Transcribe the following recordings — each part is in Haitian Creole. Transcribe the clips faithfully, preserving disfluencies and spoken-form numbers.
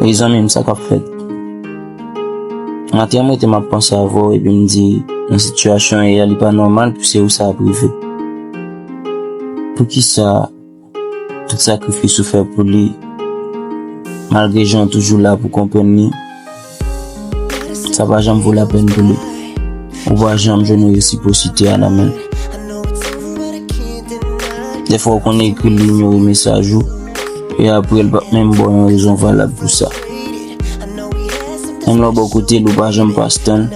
Wi, zanmi m, sa k ap fèt? Maten an, m rete m ap panse avè w, epi m di, nan sitiyasyon w ye a, li pa nòmal pou se ou sa ap rive. Poukisa tout sakrifis ou fè pou li, malgre jan w toujou la pou konprann li, sa pa janm vo lapèn pou li? Ou pa janm jwenn resiprosite a nan men l. Dèfwa ou konn ekri l, li inyore mesaj ou, e apre l p ap menm ba w yon rezon valab pou sa. Menm lè w bò kote l, ou pa janm pas tan l.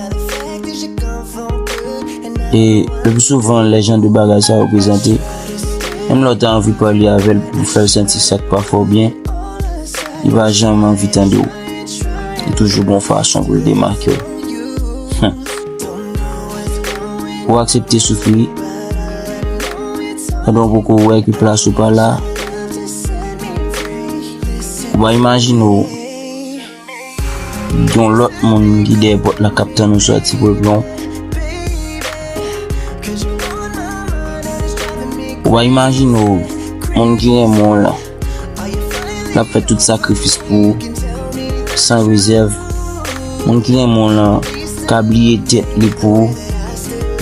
E le pli souvan, lè jan de bagay sa yo prezante, menm lè w ta anvi pale avè l pou fè l santi sa k pa fè w byen, li pa janm anvi tande w. Li toujou gon fason pou l demake w. Hum. Ou aksepte soufri pandan w poko wè ke plas ou pa la. Ou pa imajine w gen yon lòt moun ki dèyè pòt la k ap tann ou sòti pou l pran w. Ou pa imajine w, moun ki renmen w lan, l ap fè tout sakrifis pou ou, san rezèv. Moun ki renmen w lan ka bliye tèt li pou ou.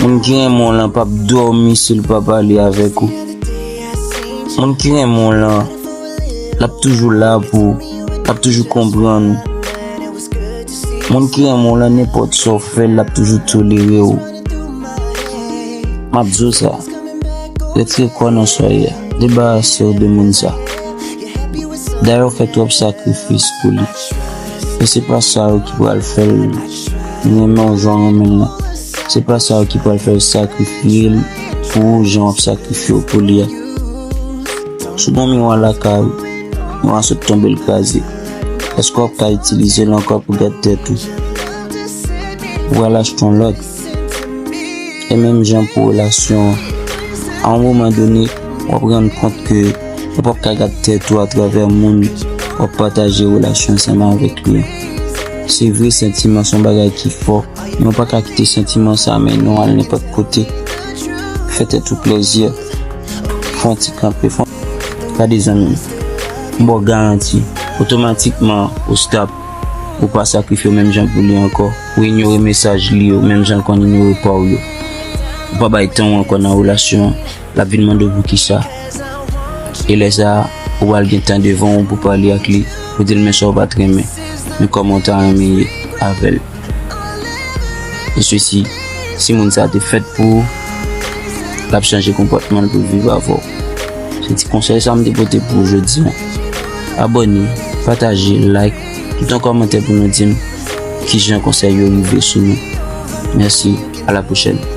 Moun ki renmen w lan p ap dòmi si l pa pale avèk ou. Moun ki renmen w lan, l ap toujou la pou ou, l ap toujou konprann ou. Moun ki renmen w lan, nenpòt sa w fè, l ap toujou tolere w. M ap di w sa, retire kò w nan sa w ye a. Debarase w de moun sa. Dayè w fè twòp sakrifis pou li. E se pa sa yo ki pral fè l renmen w jan w renmen l lan. Se pa sa yo ki pral fè l sakrifye l pou ou jan w ap sakrifye w pou li a. Si w gen yon miwa lakay ou, miwa sot tonbe l kraze, èske w ap ka itilize l ankò pou gad tèt ou? Ou pral achte yon lòt. E menm jan pou relasyon an. A yon moman done, w ap rann kont ke ou p ap ka gad tèt ou atravè moun w ap pataje relasyon ansanm avèk li an. Se vre, santiman se yon bagay ki fò, men w pa ka kite santiman sa mennen w al nenpòt kote. Fè tèt ou plèzi. Fè yon ti kanpe, fè yon... Gade, zanmi m, m ba w garanti, otomatikman ou stop. Ou pa sakrifye w menm jan pou li ankò. Ou inyore mesaj li yo, menm jan l konn inyore pa w yo. Ou pa bay tan w ankò nan relasyon an. L ap vin mande w poukisa. E lè sa a, ou pral gen tan devan w pou pale ak li, pou di l men sa w pa t renmen, men kòman w ta renmen ye avè l. E sesi, si moun sa a te fèt pou ou, l ap chanje konpòtman l pou l viv avè w. Se ti konsèy sa m te pote pou ou jodi a. Abòne, pataje, like, kite yon kòmantè pou nou di m kijan konsèy yo rive sou nou. Mèsi, a la pwochèn.